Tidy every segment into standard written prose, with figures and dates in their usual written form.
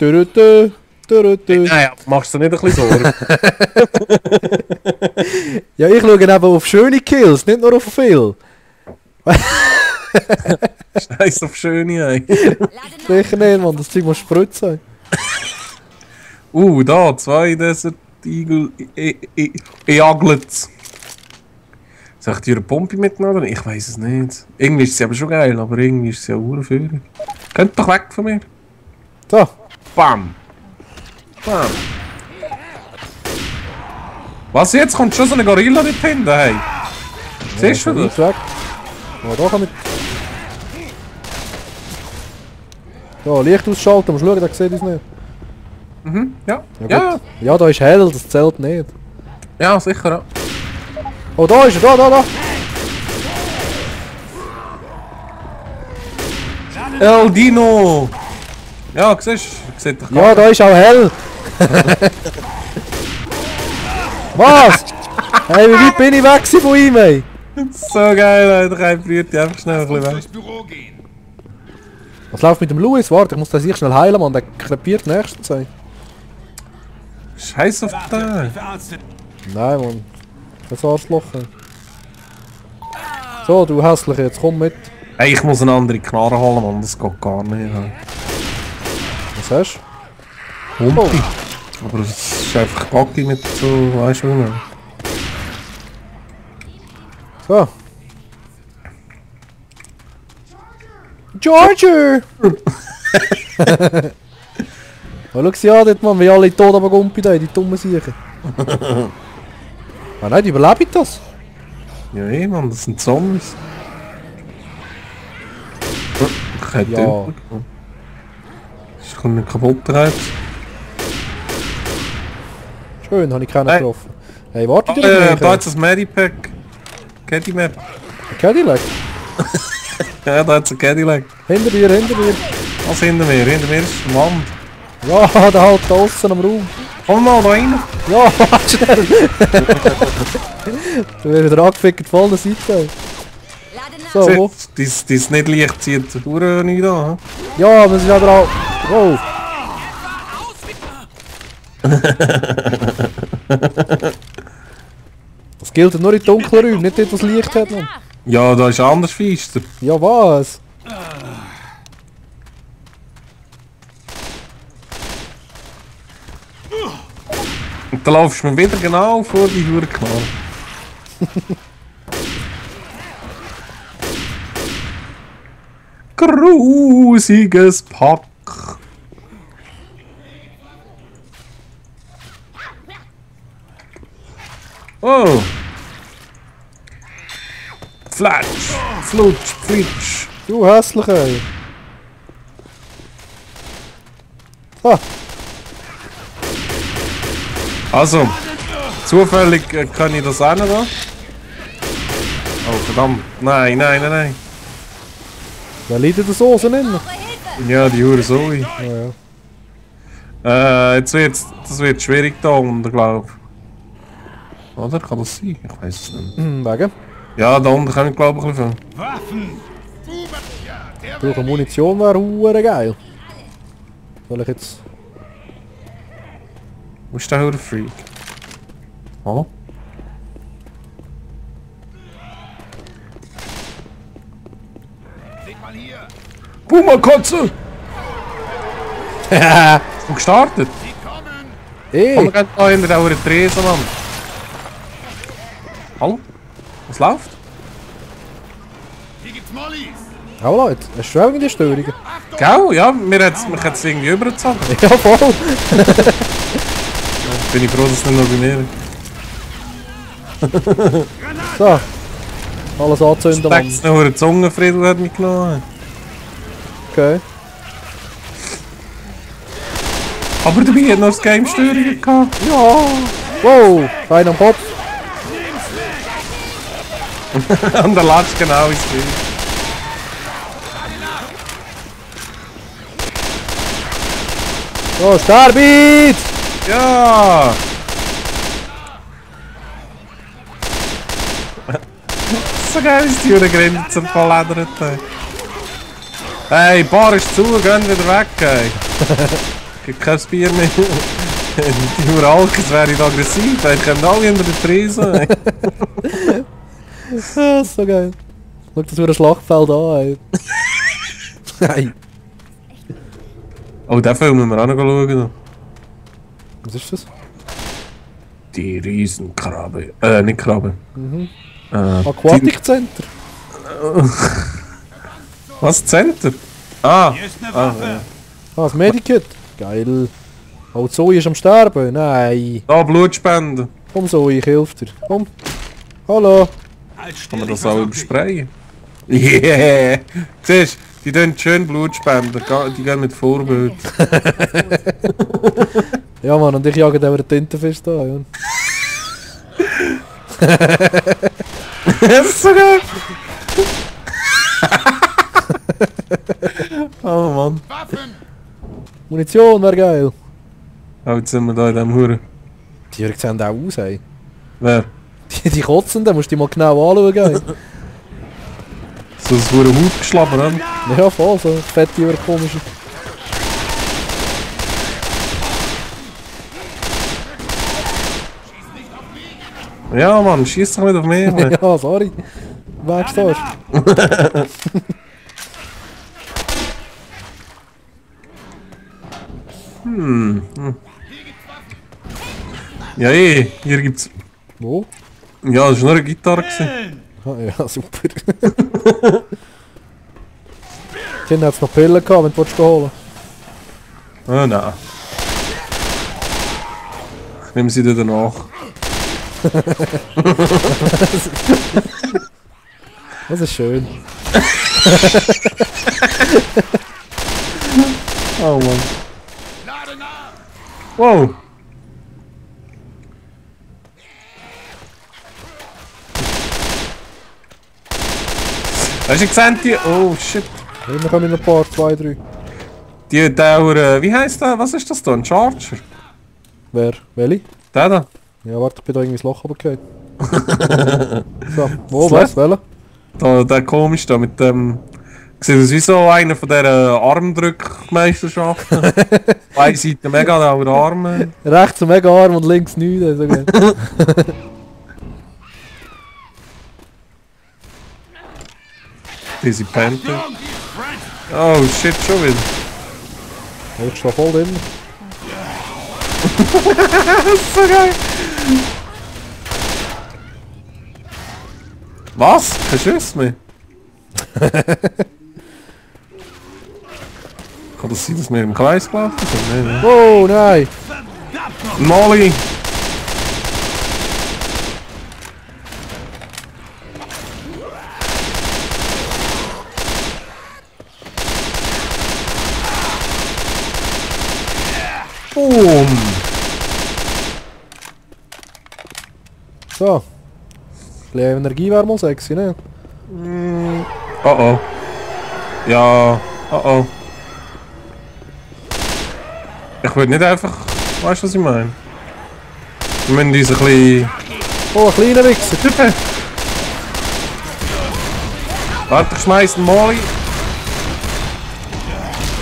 Nein, machst du dir nicht ein bisschen Sorgen? Ja, ich schaue eben auf schöne Kills, nicht nur auf viel. Scheiß auf schöne, ey. Sicher nicht, man, das Zeug muss spritzen. Da, 2 Desert Eagle Eaglets. Soll ich dir eine Pumpe mitnehmen? Ich weiß es nicht. Irgendwie ist sie aber schon geil, aber irgendwie ist sie ja urführig. Könnt doch weg von mir. So. Bam. Bam. Was, jetzt kommt schon so eine Gorilla dort hinten, hey? Siehst du das? Weg. Ja, da kann ich... Ja, Licht ausschalten, musst schauen, der sieht uns nicht. Mhm, ja. Ja, ja, da ist hell, das zählt nicht. Ja, sicher auch. Oh, da ist er, da! El Dino! Ja, siehst du? Sieht doch Ja, da ist auch hell! Was? Hey, wie weit bin ich weg von ihm, ey? So geil, Alter. Kein Brüte, einfach schnell ein bisschen weg. Was läuft mit dem Louis? Warte, ich muss den sich schnell heilen, Mann. Der krepiert nächste Zeit. Scheiß auf den! Nein, Mann. Das Arschloch. Ey. So, du hässlich jetzt, komm mit. Hey, ich muss eine andere Knarre holen, Mann. Das geht gar nicht. Hey. Was hast du? Humpi. Aber es ist einfach Buggy mit so, weißt du wie? So. Charger! Oh, schau sie an dort, Mann, wie alle tot aber Gumpi da, die dummen Siechen. Ah nein, die überleben das. Ja, eh, Mann, das sind Zombies. Ich hätte Ja. Ich kann nicht kaputt rein. Schön, habe ich keinen Hey. getroffen. Hey, warte dir Da hat es ein Medipack. Cadillac. Cadillac. Ja, da hat es ein Cadillac. Hinter dir, hinter dir. Was hinter mir? Hinter mir ist die Wand. Ja, der halt da außen am Raum. Komm mal da rein. Ja, warte schnell. Du wirst wieder angefickt von allen Seiten. So, wo? Das nicht leicht zieht die Uhr nicht an. Ja, wir sind aber auch... Wow. Das gilt nur in dunklen Räumen, nicht dort, was Licht hat, Mann. Ja, da ist anders feister. Ja, was? Und dann laufst du mir wieder genau vor die Uhr klar. Grusiges Pack. Oh. Flatsch, flutsch, flitsch. Du hässlich, ey. Ah, Also, zufällig kann ich das auch nicht da. Oh verdammt, nein, nein, nein, nein. da liegt der Soße nicht. Ja, die Uhr so. Ja, ja. Jetzt das wird schwierig da unten, glaube ich. Oder? Kann das sein? Ich weiß es nicht. Wegen? Ja, da unten kann ich glaube ich ein bisschen. Brauche Munition wäre hure geil. Soll ich jetzt... Wo ist der Hure Freak? Hallo? Puma-Kotze! Hast du gestartet? Ey! Komm, wir gehen da hinter der Hure Tresen, Mann. Hallo? Was läuft? Oh Leute, hast du schon irgendwie Störungen? Gell? Ja, mir hat es irgendwie übergezogen. Ja, voll! Bin ich froh, dass es nicht noch bei mir ist. So. Alles anzünden, Mann. Steckt noch eine Zungenfriedel hat mich genommen. Okay. Aber dabei hat noch das Game Störungen gehabt. Ja! Wow! Fein am Kopf. Und der latscht genau ins Spiel. So, Starbit! Ja! So geil ist die Grenze zum Verledert. Hey, Bar ist zu, gehen wieder weg, ey. Gibt kein Bier mehr. Die Uralkes wären aggressiv, weil ich können alle hinter den Tresen. Ja, ist so geil. Schau das wie ein Schlachtfeld an, ey. Nein. Oh, den Film müssen wir auch noch schauen. Was ist das? Die Riesenkrabbe. Nicht Krabbe. Aquatic Center. Was? Center? Ah! Hier ist eine Waffe. Ah, das Medikit. Geil. Oh, Zoe ist am Sterben. Nein. Da, Blutspenden. Komm Zoe, ich helfe dir. Komm. Hallo. Halt Kann still, man ich das auch versorge dich. übersprayen? Yeah! Siehst du, die tun schön Blut spenden. Die gehen mit Vorbild. Ja Mann, und ich jage den über den Tintenfisch da. Ja. Das ist so geil! Oh Mann. Waffen! Munition wäre geil. Oh, jetzt sind wir da in diesem Huren. Die Jürgen sehen auch aus, ey. Wer? Die kotzen, da musst du die mal genau anschauen, ey. So ein Huren Haut geschlagen, oder? Ja, voll, so fette oder komische. Ja, Mann, schieß doch nicht auf mich, Mann. Ja, sorry. Wegstehst. Ja, hier gibt's. Wo? Ja, das war nur eine Gitarre. Gewesen. Ah, ja, super. Dann hat es noch Pillen gehabt, wenn du holen Ah, nein. Ich nehme sie dir danach. Das ist schön. Oh Mann. Lade nach! Wow. Hast du gesehen, die... Oh shit. Immer kommen in ein paar, 2, 3. Die Dauer... Wie heisst der? Was ist das da? Ein Charger? Wer? Welche? Der da? Ja, warte, ich bin da irgendwie ins Loch runtergefallen. So, wo, Was? was? Welcher? Da, der komisch da mit dem... Sieht aus wie so einer von dieser Armdrückmeisterschaften. Eine Seite mega, der andere Arme. Rechts ein mega Arm und links nichts. So geil. Diese Panther. Jung, Frank! Oh shit, schon wieder. Ich stehe voll drin. Das ist so geil. Was? Kein Schuss mehr? Kann das sein, dass wir im Kreis gelaufen sind? Nein, Oh nein! nein. Molly! Boom! So. Ein bisschen Energie wäre mal sexy, ne? Oh oh. Ja, oh oh. Ich würde nicht einfach... Weißt du, was ich meine? Wir müssen uns ein bisschen... Oh, ein kleiner Wichser. Tippe! Warte, ich schmeiß den Molly.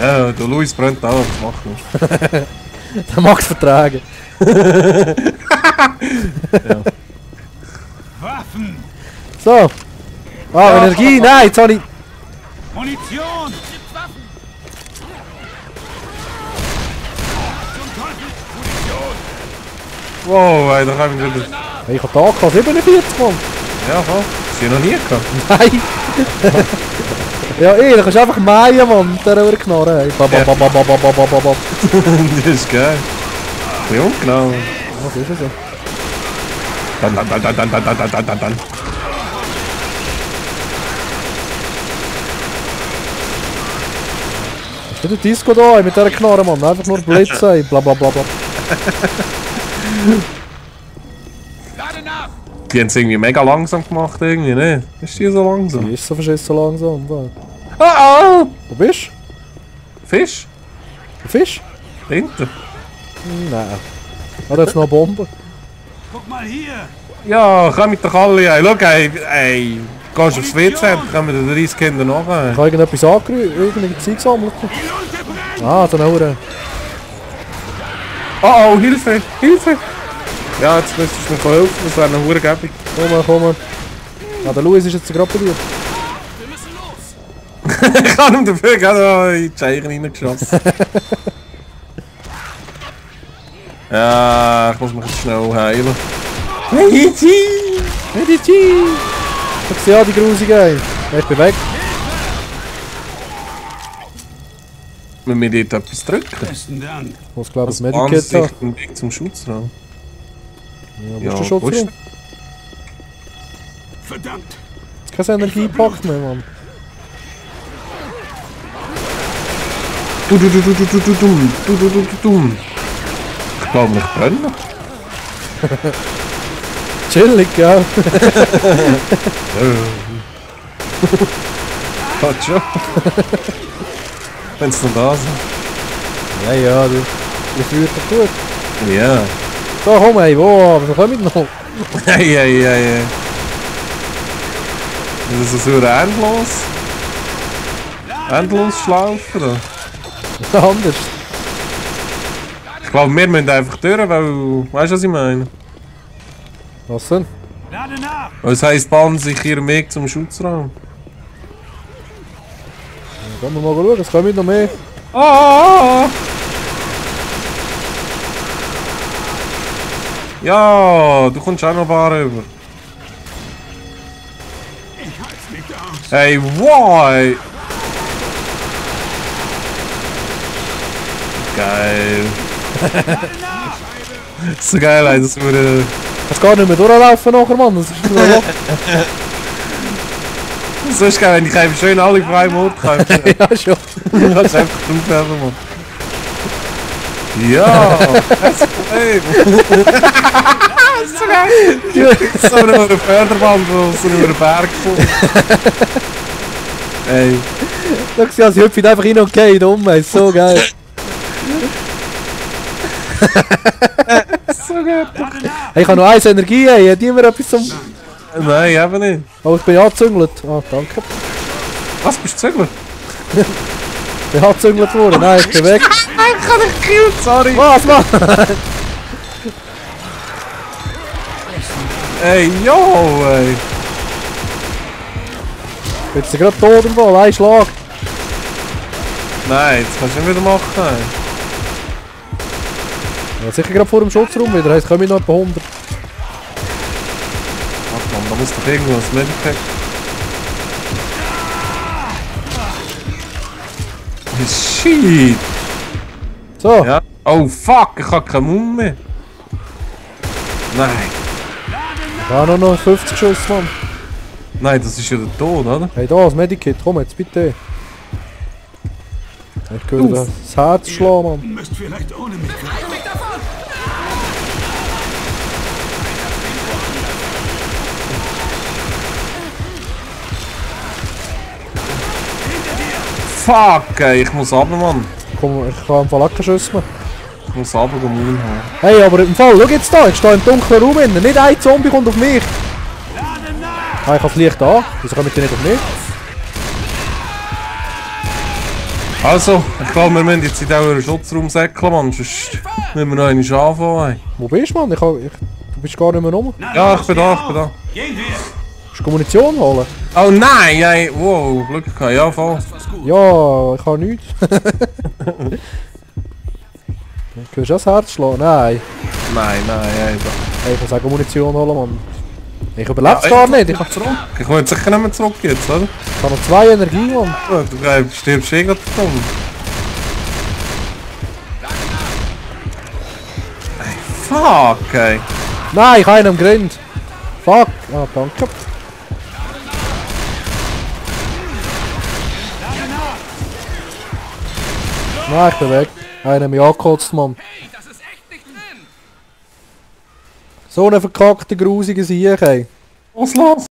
Ja, der Luis brennt auch, was macht er? Der mag es vertragen. Waffen! So. Ah, Energie, nein, jetzt habe ich... Munition! Wow, ey, da haben wir wieder... Hey, ich habe da AK 47, Mann. Ja, voll. Das ich noch nie gehabt. Nein. Ja, da kannst du einfach mähen, Mann. Mit dieser Knarre. Hey. Babababababababab. Das ist geil. Ja, genau. Was ist das so? Dann. Ist nicht ein Disco da, ey, mit dieser Knarre, Mann. Einfach nur Blitz, ey. Blablabla. Lade nach! Die haben es irgendwie mega langsam gemacht, irgendwie, ne? Ist die so langsam? Die ist so verschissen langsam. Da. Oh oh! Wo bist du? Fisch? Ein Fisch? Hinter. Nein. Ah, da ist noch eine Bombe. Guck mal hier! Ja, komm mit der Kalle, ey. Schau, ey. Gehst aufs WC, dann kommen die 30 Kinder nachher. Ich habe irgendetwas angerührt, irgendeine Zeit gesammelt. Die Lunte brennt! Ah, so eine Hure. Oh, Hilfe! Hilfe! Ja, jetzt müsstest du mir helfen, das wäre eine Hurengebung. Komm. Ah, der Louis ist jetzt gerade bei dir. Ich habe ihm dafür gerade in die Scheichen reingeschossen. Ja, ich muss mich jetzt schnell heilen. Medizin! Ich sehe die Grusige. Ich bin weg. Wenn wir dort etwas drücken. Besten Dank. Ich muss glaube ich Das das Medikit haben. einen Weg zum Schutzraum. Ja, wo ist der Schutzraum? Verdammt. Jetzt kein Energiepakt mehr, Mann. Ich glaube, ich brenne. Chillig, gell? Hat schon. Wenn es noch da sind. Ja, du fühlt doch gut. Ja. So, komm, ey, wo? Wir kommen noch. Ja. Das ist so endlos. Endlos schlaufen, oder? Anders. Ich glaube, wir müssen einfach durch, weil... Weißt du, was ich meine? Was denn? Lade nach. Es heisst, bahnen sich ihren Weg zum Schutzraum. Dann gehen wir mal schauen, es kommen noch mehr. Ah! Ja, du kommst auch noch Bar rüber. Ich halt's nicht aus. Hey, why? Geil. So geil, ey, das würde... Kannst gar nicht mehr durchlaufen nachher, Mann. Das ist nur ein Loch. So ist geil, wenn ich einfach schön alle frei im Ort kann. Ja, schon. Du kannst einfach draufwerfen, Mann. Ja, kein Problem. Das ist so geil. So eine Förderband, wo so über den Berg kommt. Ey. Schau, sie hüpft einfach hin und geht um, ey. So geil. So geil. Hey, ich habe noch 1 Energie, ey. Hat niemand etwas zum... Nein, eben nicht. Oh, ich bin angezüngelt. Ah, danke. Was, bist du Zügler? Ich bin angezüngelt worden. Nein, ich bin weg. Ich habe dich gekillt, sorry. Was, Mann? Ey, yo, ey. Jetzt ist gerade tot im Fall. Ein Schlag. Nein, das kannst du nicht wieder machen. Ey. Ja, sicher gerade vor dem Schutzraum wieder. Heisst, komme ich noch etwa 100. Ach man, da muss doch irgendwo ein Medipack. Shit. So. Ja. Oh fuck, ich habe keinen Mund mehr. Nein. Da noch 50 Schuss, Mann. Nein, das ist ja der Tod, oder? Hey, da, das Medikit. Komm jetzt, bitte. Ich höre das Herz schlagen, Mann. Müsst vielleicht ohne mich. Fuck, ey, ich muss runter, Mann. Komm, ich kann im Fall auch keine Schüsse mehr. Ich muss runter Mund haben. Hey, aber im Fall, schau jetzt da. Ich stehe im dunklen Raum innen. Nicht ein Zombie kommt auf mich. Ah, ich habe das Licht an. Wieso kommen die nicht auf mich? Also, ich glaube, wir müssen jetzt in diesen Schutzraum säckeln, Mann. Sonst müssen wir noch einmal anfangen. Ey. Wo bist du, Mann? Du bist gar nicht mehr rum. Ja, ich bin da, ich bin da. Gehen wir. Musst du Munition holen? Oh nein, ey, wow, Glück gehabt, ja voll. Ja, ich habe nichts. Du kannst das Herz schlagen? Nein. Nein, ey. Hey, ich muss auch Munition holen, Mann. Ich überlebe es gar nicht. Ich habe Zurück. Ich will jetzt sicher nicht mehr zurück jetzt, oder? noch 2 Energie, Mann. Ja, du stirbst eh gerade dumm. Ey, fuck, ey. Nein, ich habe einen am Grind. Fuck. Ah, danke. Nein, ich bin weg. Einer hat mich angekotzt, Mann. So eine verkackte, grusige Sieg, ey. Was los?